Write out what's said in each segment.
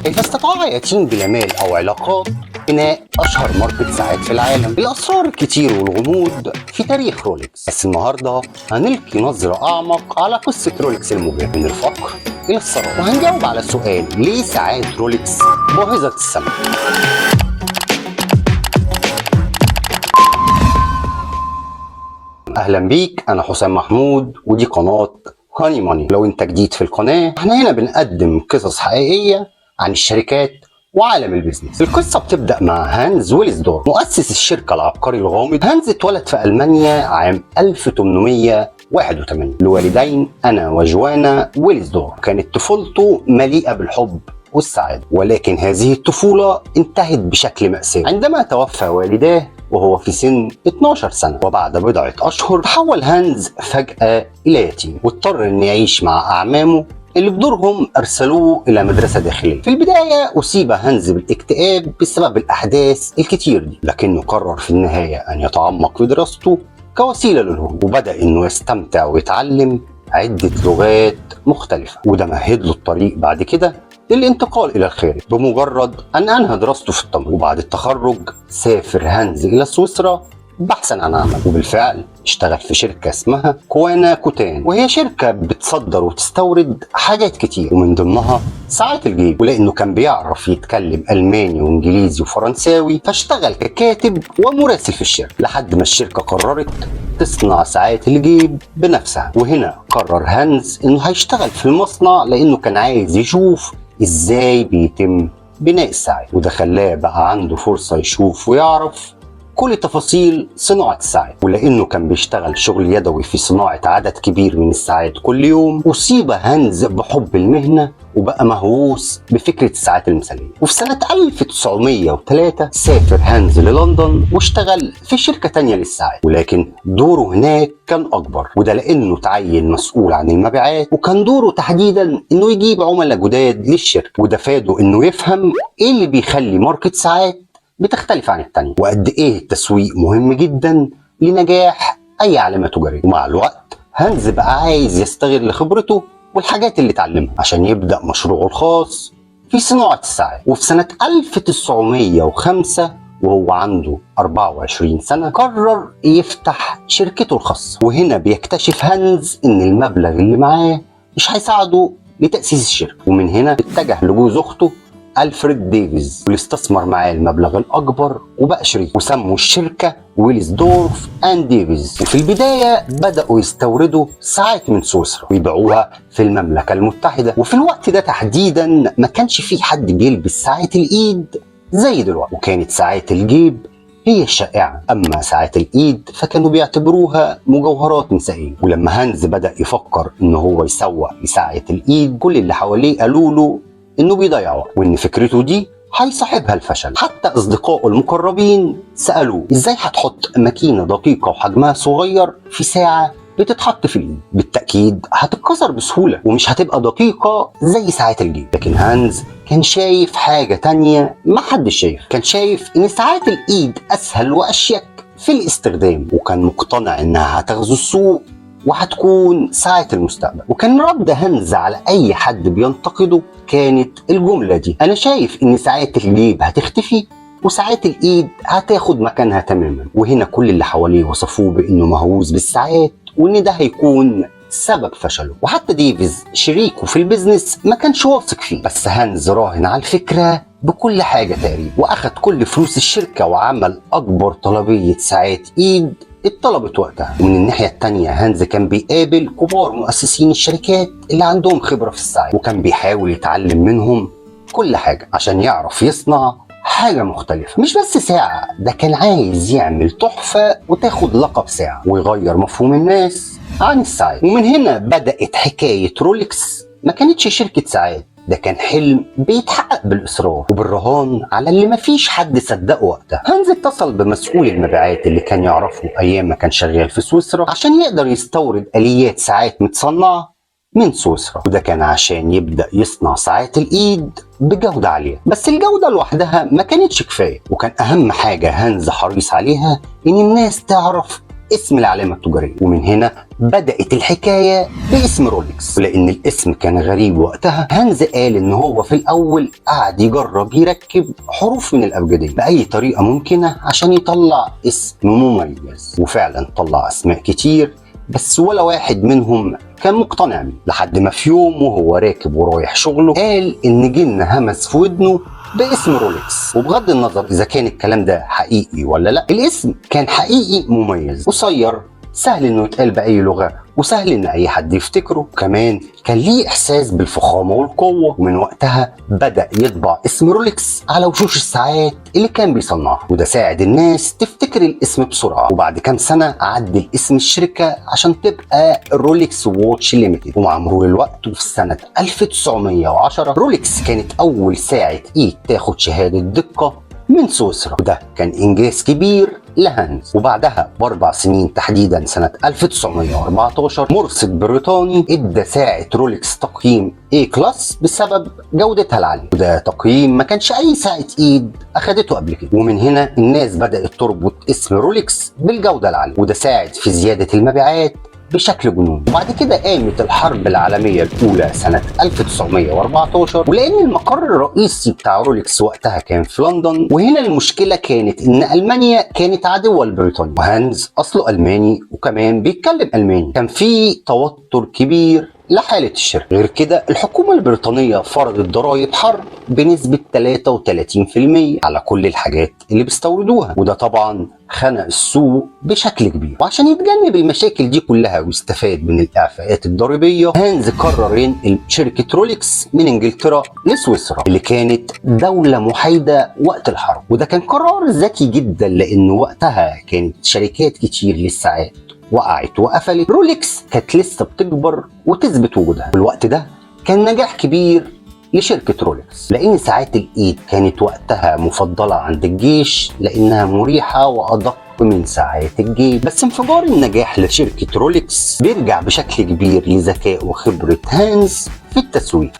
كيف استطاع يتيم بلا مال أو علاقات بناء أشهر ماركة ساعات في العالم؟ الأسرار الكتير والغموض في تاريخ رولكس. بس النهاردة هنلقي نظرة أعمق على قصة رولكس المبهرة من الفقر إلى الثراء، وهنجاوب على سؤال ليه ساعات رولكس باهظة الثمن. اهلا بيك، انا حسام محمود ودي قناة هاني ماني. لو انت جديد في القناة، احنا هنا بنقدم قصص حقيقية عن الشركات وعالم ال business. القصة بتبدأ مع هانز ويلسدورف، مؤسس الشركة العبقري الغامض. هانز اتولد في ألمانيا عام 1881 لوالدين أنا وجوانا ويلسدورف. كانت طفولته مليئة بالحب والسعادة، ولكن هذه الطفولة انتهت بشكل مأساوي عندما توفى والداه وهو في سن 12 سنة. وبعد بضعة أشهر تحول هانز فجأة إلى يتيم، واضطر أن يعيش مع أعمامه اللي بدورهم أرسلوه إلى مدرسة داخلية. في البداية أصيب هانز بالاكتئاب بسبب الأحداث الكتير دي، لكنه قرر في النهاية أن يتعمق في دراسته كوسيلة للهروب، وبدأ أنه يستمتع ويتعلم عدة لغات مختلفة، وده مهد له الطريق بعد كده للانتقال إلى الخارج بمجرد أن أنهى دراسته في التمريض. وبعد التخرج سافر هانز إلى سويسرا بحثا عن عمل، وبالفعل اشتغل في شركة اسمها كوانا كوتان، وهي شركة بتصدر وتستورد حاجات كتير ومن ضمنها ساعات الجيب. ولأنه كان بيعرف يتكلم ألماني وإنجليزي وفرنساوي، فاشتغل ككاتب ومراسل في الشركة لحد ما الشركة قررت تصنع ساعات الجيب بنفسها. وهنا قرر هانز إنه هيشتغل في المصنع لأنه كان عايز يشوف إزاي بيتم بناء الساعات، وده خلاه بقى عنده فرصة يشوف ويعرف كل تفاصيل صناعة الساعات. ولأنه كان بيشتغل شغل يدوي في صناعة عدد كبير من الساعات كل يوم، أصيب هانز بحب المهنة وبقى مهووس بفكرة الساعات المثالية. وفي سنة 1903 سافر هانز للندن واشتغل في شركة تانية للساعات، ولكن دوره هناك كان أكبر، وده لأنه تعين مسؤول عن المبيعات، وكان دوره تحديدا إنه يجيب عملاء جداد للشركة، وده فاده إنه يفهم إيه اللي بيخلي ماركة ساعات بتختلف عن التانية، وقد ايه التسويق مهم جدا لنجاح اي علامة تجارية. ومع الوقت هانز بقى عايز يستغل خبرته والحاجات اللي اتعلمها عشان يبدأ مشروعه الخاص في صناعة الساعات. وفي سنة 1905 وهو عنده 24 سنة قرر يفتح شركته الخاصة. وهنا بيكتشف هانز ان المبلغ اللي معاه مش هيساعده لتأسيس الشركة، ومن هنا اتجه لجوز اخته ألفريد ديفيز واللي استثمر معاه المبلغ الأكبر وبقى شريك، وسموا الشركة ويلسدورف أند ديفيز. وفي البداية بدأوا يستوردوا ساعات من سويسرا ويبيعوها في المملكة المتحدة. وفي الوقت ده تحديدا ما كانش في حد بيلبس ساعات الإيد زي دلوقتي، وكانت ساعات الجيب هي الشائعة، أما ساعات الإيد فكانوا بيعتبروها مجوهرات نسائية. ولما هانز بدأ يفكر إن هو يسوق لساعة الإيد، كل اللي حواليه قالوا له انه بيضيع وقت وان فكرته دي هيصاحبها الفشل. حتى اصدقائه المقربين سالوه ازاي هتحط ماكينة دقيقة وحجمها صغير في ساعة بتتحط في الايد، بالتاكيد هتتكسر بسهولة ومش هتبقى دقيقة زي ساعات الجيب. لكن هانز كان شايف حاجة تانية ما حدش شايف، كان شايف ان ساعات الايد اسهل واشيك في الاستخدام، وكان مقتنع انها هتغزو السوق وهتكون ساعة المستقبل. وكان رد هانز على أي حد بينتقده كانت الجملة دي: أنا شايف إن ساعات الجيب هتختفي وساعات الإيد هتاخد مكانها تماما. وهنا كل اللي حواليه وصفوه بإنه مهووس بالساعات وإن ده هيكون سبب فشله، وحتى ديفيز شريكه في ال business ما كانش واثق فيه. بس هانز راهن على الفكرة بكل حاجة تقريبا، وأخد كل فلوس الشركة وعمل أكبر طلبية ساعات إيد اتطلبت وقتها. ومن الناحية التانية هانز كان بيقابل كبار مؤسسين الشركات اللي عندهم خبرة في الساعات، وكان بيحاول يتعلم منهم كل حاجة عشان يعرف يصنع حاجة مختلفة، مش بس ساعة، ده كان عايز يعمل تحفة وتاخد لقب ساعة ويغير مفهوم الناس عن الساعات. ومن هنا بدأت حكاية رولكس. ما كانتش شركة ساعات، ده كان حلم بيتحقق بالإصرار وبالرهان على اللي مفيش حد صدقه وقتها. هانز اتصل بمسؤول المبيعات اللي كان يعرفه أيام ما كان شغال في سويسرا عشان يقدر يستورد آليات ساعات متصنعة من سويسرا، وده كان عشان يبدأ يصنع ساعات الإيد بجودة عالية. بس الجودة لوحدها ما كانتش كفاية، وكان أهم حاجة هانز حريص عليها إن الناس تعرف اسم العلامة التجارية. ومن هنا بدأت الحكاية باسم رولكس. ولأن الاسم كان غريب وقتها، هانز قال إن هو في الأول قعد يجرب يركب حروف من الأبجدية بأي طريقة ممكنة عشان يطلع اسم مميز، وفعلا طلع أسماء كتير بس ولا واحد منهم كان مقتنع بيه. لحد ما في يوم وهو راكب ورايح شغله قال إن جن همس في ودنه باسم رولكس. وبغض النظر إذا كان الكلام ده حقيقي ولا لا، الاسم كان حقيقي مميز، قصير، سهل انه يتقال باي لغة، وسهل ان اي حد يفتكره، وكمان كان ليه احساس بالفخامه والقوه. ومن وقتها بدا يطبع اسم رولكس على وشوش الساعات اللي كان بيصنعها، وده ساعد الناس تفتكر الاسم بسرعة. وبعد كام سنة عدل اسم الشركة عشان تبقى Rolex Watch Limited. ومع مرور الوقت وفي سنة 1910 رولكس كانت اول ساعة ايد تاخد شهادة دقه من سويسرا، وده كان انجاز كبير لهانز. وبعدها ب4 سنين تحديدا سنة 1914 مرصد بريطاني ادى ساعة رولكس تقييم A class بسبب جودتها العالية، وده تقييم ما كانش اي ساعة ايد اخدته قبل كده. ومن هنا الناس بدأت تربط اسم رولكس بالجودة العالية، وده ساعد في زيادة المبيعات بشكل جنوني. وبعد كده قامت الحرب العالمية الأولى سنة 1914، ولأن المقر الرئيسي بتاع رولكس وقتها كان في لندن، وهنا المشكلة كانت إن ألمانيا كانت عدوة لبريطانيا، وهانز أصله ألماني وكمان بيتكلم ألماني، كان في توتر كبير لحالة الشركة. غير كده الحكومة البريطانية فرضت ضرائب حرب بنسبة 33% على كل الحاجات اللي بيستوردوها، وده طبعا خنق السوق بشكل كبير. وعشان يتجنب المشاكل دي كلها ويستفاد من الإعفاءات الضريبية، هانز قرر ينقل شركة رولكس من انجلترا لسويسرا اللي كانت دولة محايدة وقت الحرب. وده كان قرار ذكي جدا، لأن وقتها كانت شركات كتير للساعات وقعت وقفلت، رولكس كانت لسه بتكبر وتثبت وجودها. في الوقت ده كان نجاح كبير لشركة رولكس، لأن ساعات الإيد كانت وقتها مفضلة عند الجيش لأنها مريحة وأدق من ساعات الجيب. بس انفجار النجاح لشركة رولكس بيرجع بشكل كبير لذكاء وخبرة هانز في التسويق.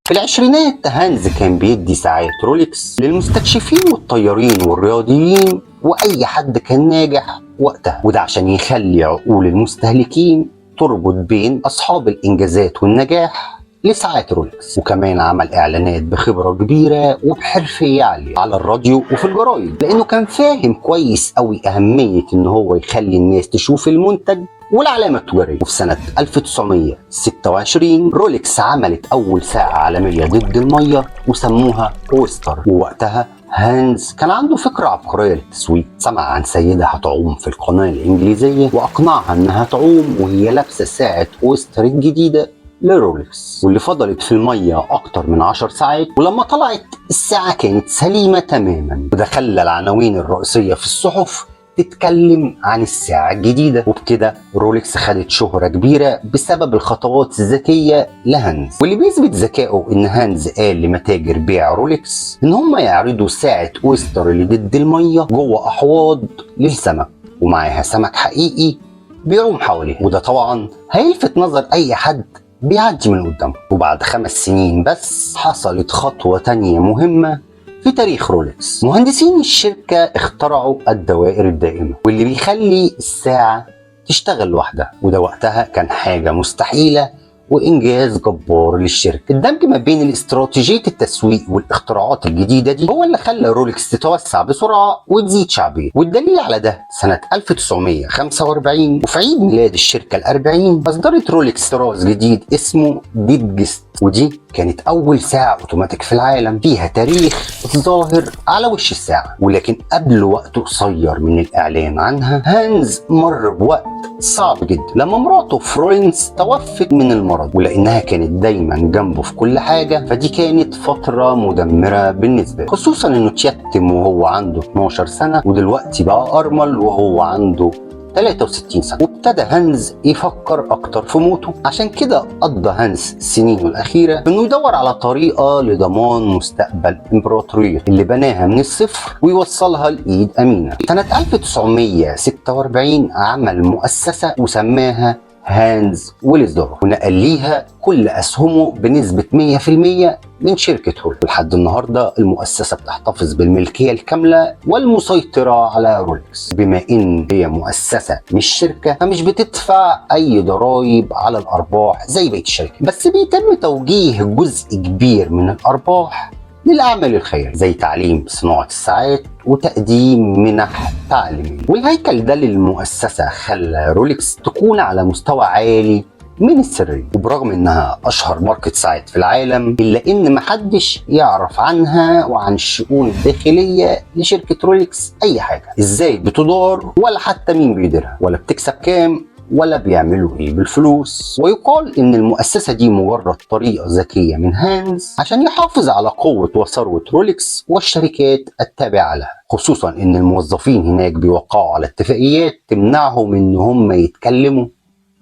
في العشرينات هانز كان بيدي ساعات رولكس للمستكشفين والطيارين والرياضيين واي حد كان ناجح وقتها، وده عشان يخلي عقول المستهلكين تربط بين اصحاب الانجازات والنجاح لساعات رولكس. وكمان عمل اعلانات بخبرة كبيرة وبحرفية عالية على الراديو وفي الجرايد، لانه كان فاهم كويس قوي اهمية ان هو يخلي الناس تشوف المنتج والعلامة التجارية. وفي سنة 1926 رولكس عملت أول ساعة عالمية ضد المية وسموها أويستر. ووقتها هانز كان عنده فكرة عبقرية للتسويق، سمع عن سيدة هتعوم في القناة الإنجليزية وأقنعها إنها تعوم وهي لابسة ساعة أويستر الجديدة لرولكس، واللي فضلت في المية أكتر من 10 ساعات، ولما طلعت الساعة كانت سليمة تماما. وده خلى العناوين الرئيسية في الصحف تتكلم عن الساعة الجديدة، وبكده رولكس خدت شهرة كبيرة بسبب الخطوات الذكية لهانز. واللي بيثبت ذكائه ان هانز قال لمتاجر بيع رولكس ان هم يعرضوا ساعة اويستر اللي ضد المية جوه احواض للسمك ومعاها سمك حقيقي بيعوم حواليه، وده طبعا هيلفت نظر اي حد بيعدي من قدامه. وبعد 5 سنين بس حصلت خطوة تانية مهمة في تاريخ رولكس. مهندسين الشركة اخترعوا الدوائر الدائمة واللي بيخلي الساعة تشتغل لوحدها، وده وقتها كان حاجة مستحيلة وإنجاز جبار للشركة. الدمج ما بين الاستراتيجية التسويق والاختراعات الجديدة دي هو اللي خلى رولكس تتوسع بسرعة وتزيد شعبية. والدليل على ده سنة 1945 وفي عيد ميلاد الشركة الأربعين أصدرت رولكس طراز جديد اسمه داتجاست، ودي كانت أول ساعة أوتوماتيك في العالم فيها تاريخ ظاهر على وش الساعة. ولكن قبل وقت قصير من الإعلان عنها هانز مر بوقت صعب جدا لما مراته فلورنس توفت من المرض، ولأنها كانت دايما جنبه في كل حاجة فدي كانت فترة مدمرة بالنسبة له، خصوصا انه اتيتم وهو عنده 12 سنة ودلوقتي بقى أرمل وهو عنده 63 سنة. وابتدى هانز يفكر أكتر في موته، عشان كده قضى هانز سنينه الأخيرة في إنه يدور على طريقة لضمان مستقبل إمبراطوريته اللي بناها من الصفر ويوصلها لإيد أمينة. سنة 1946 عمل مؤسسة وسماها هانز ويلزدورف، ونقل ليها كل اسهمه بنسبة 100% من شركة رولكس. لحد النهارده المؤسسة بتحتفظ بالملكيه الكاملة والمسيطره على رولكس. بما ان هي مؤسسة مش شركة، فمش بتدفع اي ضرائب على الارباح زي بقية الشركات، بس بيتم توجيه جزء كبير من الارباح للأعمال الخيرية زي تعليم صناعة الساعات وتقديم منح تعليمية. والهيكل ده للمؤسسة خلى رولكس تكون على مستوى عالي من السرية، وبرغم انها اشهر ماركة ساعات في العالم، الا ان محدش يعرف عنها وعن الشؤون الداخلية لشركة رولكس اي حاجة، ازاي بتدار ولا حتى مين بيديرها ولا بتكسب كام ولا بيعملوا ايه بالفلوس. ويقال ان المؤسسة دي مجرد طريقة ذكية من هانز عشان يحافظ على قوة وثروة رولكس والشركات التابعة لها، خصوصا ان الموظفين هناك بيوقعوا على اتفاقيات تمنعهم ان هم يتكلموا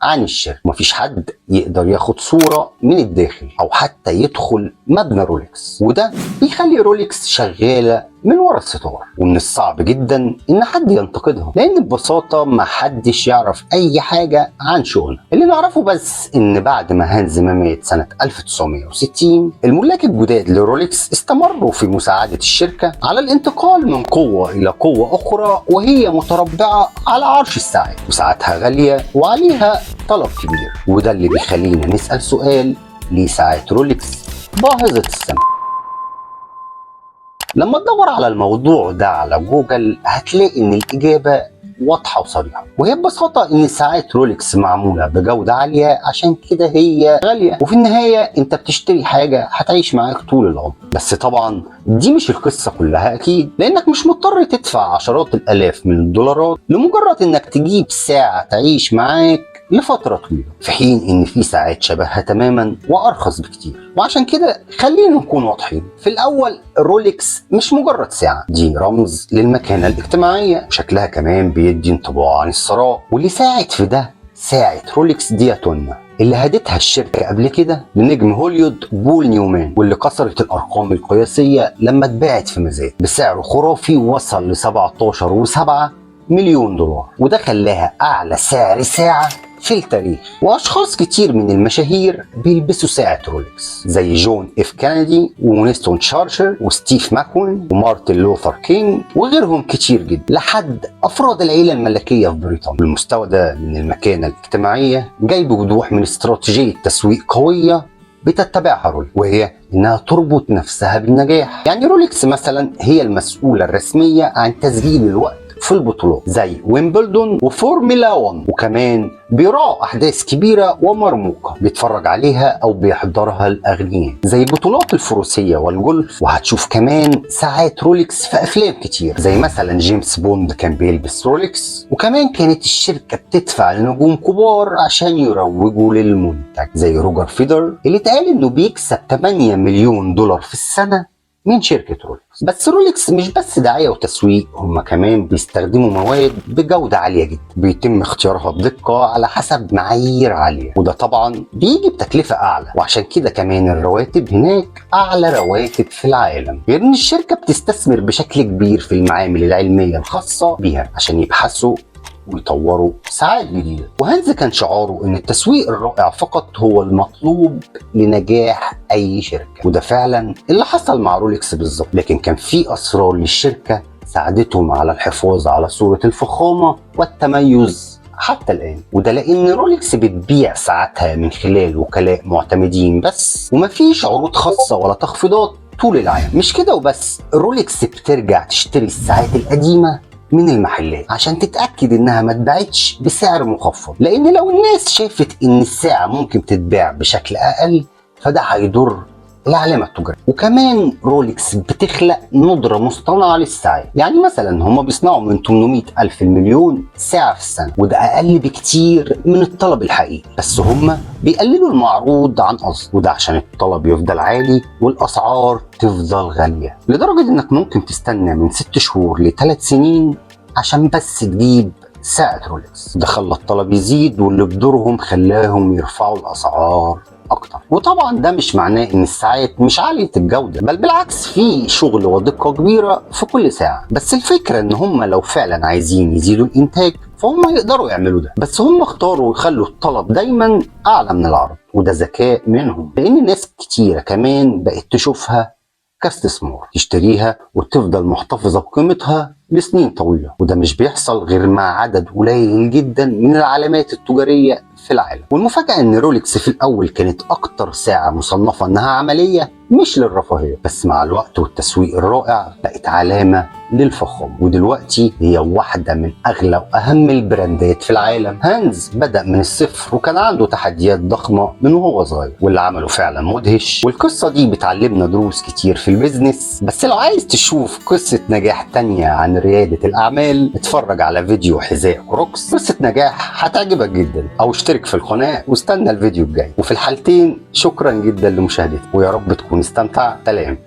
عن الشركة. مفيش حد يقدر ياخد صورة من الداخل او حتى يدخل مبنى رولكس، وده بيخلي رولكس شغالة من ورا الستار، ومن الصعب جدا ان حد ينتقدها لان ببساطة ما حدش يعرف اي حاجة عن شؤونها. اللي نعرفه بس ان بعد ما هانز ما مات سنة 1960، الملاك الجداد لرولكس استمروا في مساعدة الشركة على الانتقال من قوة الى قوة اخرى، وهي متربعة على عرش الساعات، وساعاتها غالية وعليها طلب كبير. وده اللي بيخلينا نسأل سؤال: ليه ساعات رولكس باهظة الثمن؟ لما تدور على الموضوع ده على جوجل هتلاقي ان الاجابة واضحة وصريحة، وهي ببساطة ان ساعات رولكس معمولة بجودة عالية، عشان كده هي غالية، وفي النهاية انت بتشتري حاجة هتعيش معاك طول العمر. بس طبعا دي مش القصة كلها اكيد، لانك مش مضطر تدفع عشرات الالاف من الدولارات لمجرد انك تجيب ساعة تعيش معاك لفترة طويلة، في حين ان في ساعات شبهها تماما وارخص بكتير. وعشان كده خلينا نكون واضحين في الاول، رولكس مش مجرد ساعة، دي رمز للمكانة الاجتماعية، وشكلها كمان بيدي انطباع عن الثراء. واللي ساعد في ده ساعة رولكس دياتونا اللي هدتها الشركة قبل كده لنجم هوليود بول نيومان، واللي كسرت الارقام القياسية لما اتباعت في مزاد بسعر خرافي وصل ل 17.7 مليون دولار، وده خلاها اعلى سعر ساعة في التاريخ. واشخاص كتير من المشاهير بيلبسوا ساعة رولكس زي جون اف كينيدي وونستون تشارشر وستيف ماكوين ومارتن لوثر كينج وغيرهم كتير جدا، لحد افراد العيلة الملكية في بريطانيا. المستوى ده من المكانة الاجتماعية جاي بوضوح من استراتيجية تسويق قوية بتتبعها رولكس، وهي انها تربط نفسها بالنجاح. يعني رولكس مثلا هي المسؤولة الرسمية عن تسجيل الوقت في البطولات زي ويمبلدون وفورمولا 1، وكمان بيراعوا احداث كبيرة ومرموقه بيتفرج عليها او بيحضرها الاغنياء زي بطولات الفروسية والجولف. وهتشوف كمان ساعات رولكس في افلام كتير زي مثلا جيمس بوند كان بيلبس رولكس. وكمان كانت الشركة بتدفع لنجوم كبار عشان يروجوا للمنتج زي روجر فيدر اللي اتقال انه بيكسب 8 مليون دولار في السنة من شركة رولكس. بس رولكس مش بس دعاية وتسويق، هم كمان بيستخدموا مواد بجودة عالية جدا بيتم اختيارها بدقة على حسب معايير عالية، وده طبعا بيجي بتكلفة أعلى، وعشان كده كمان الرواتب هناك أعلى رواتب في العالم. غير إن الشركة بتستثمر بشكل كبير في المعامل العلمية الخاصة بيها عشان يبحثوا ويطوروا ساعات جديدة. وهانز كان شعاره ان التسويق الرائع فقط هو المطلوب لنجاح اي شركة، وده فعلا اللي حصل مع رولكس بالظبط. لكن كان في اسرار للشركة ساعدتهم على الحفاظ على صورة الفخامة والتميز حتى الآن، وده لأن رولكس بتبيع ساعاتها من خلال وكلاء معتمدين بس، ومفيش عروض خاصة ولا تخفيضات طول العام. مش كده وبس، رولكس بترجع تشتري الساعات القديمة من المحلات عشان تتأكد انها ما اتباعتش بسعر مخفض، لان لو الناس شافت ان الساعة ممكن تتباع بشكل اقل فده هيضر العلامة التجارية. وكمان رولكس بتخلق ندرة مصطنعة للساعات، يعني مثلا هما بيصنعوا من 800 ألف المليون ساعة في السنة، وده أقل بكتير من الطلب الحقيقي، بس هما بيقللوا المعروض عن قصد، وده عشان الطلب يفضل عالي والأسعار تفضل غالية، لدرجة إنك ممكن تستنى من 6 شهور ل3 سنين عشان بس تجيب ساعة رولكس. ده خلى الطلب يزيد، واللي بدورهم خلاهم يرفعوا الأسعار اكتر. وطبعا ده مش معناه ان الساعات مش عالية الجودة، بل بالعكس في شغل ودقة كبيرة في كل ساعة. بس الفكرة ان هم لو فعلا عايزين يزيدوا الانتاج فهم يقدروا يعملوا ده، بس هم اختاروا يخلوا الطلب دايما اعلى من العرض، وده ذكاء منهم، لان ناس كتيرة كمان بقت تشوفها كاستثمار، تشتريها وتفضل محتفظة بقيمتها لسنين طويلة، وده مش بيحصل غير مع عدد قليل جدا من العلامات التجارية في العالم. والمفاجأة ان رولكس في الاول كانت اكتر ساعة مصنفة انها عملية مش للرفاهية، بس مع الوقت والتسويق الرائع بقت علامة للفخامة، ودلوقتي هي واحدة من اغلى واهم البراندات في العالم. هانز بدأ من الصفر وكان عنده تحديات ضخمة من وهو صغير، واللي عمله فعلا مدهش. والقصة دي بتعلمنا دروس كتير في ال business. بس لو عايز تشوف قصة نجاح تانية عن ريادة الأعمال اتفرج على فيديو حذاء كروكس، قصة نجاح هتعجبك جدا، أو اشترك في القناة واستنى الفيديو الجاي. وفي الحالتين شكرا جدا لمشاهدتك، ويا رب تكون استمتعت. سلام.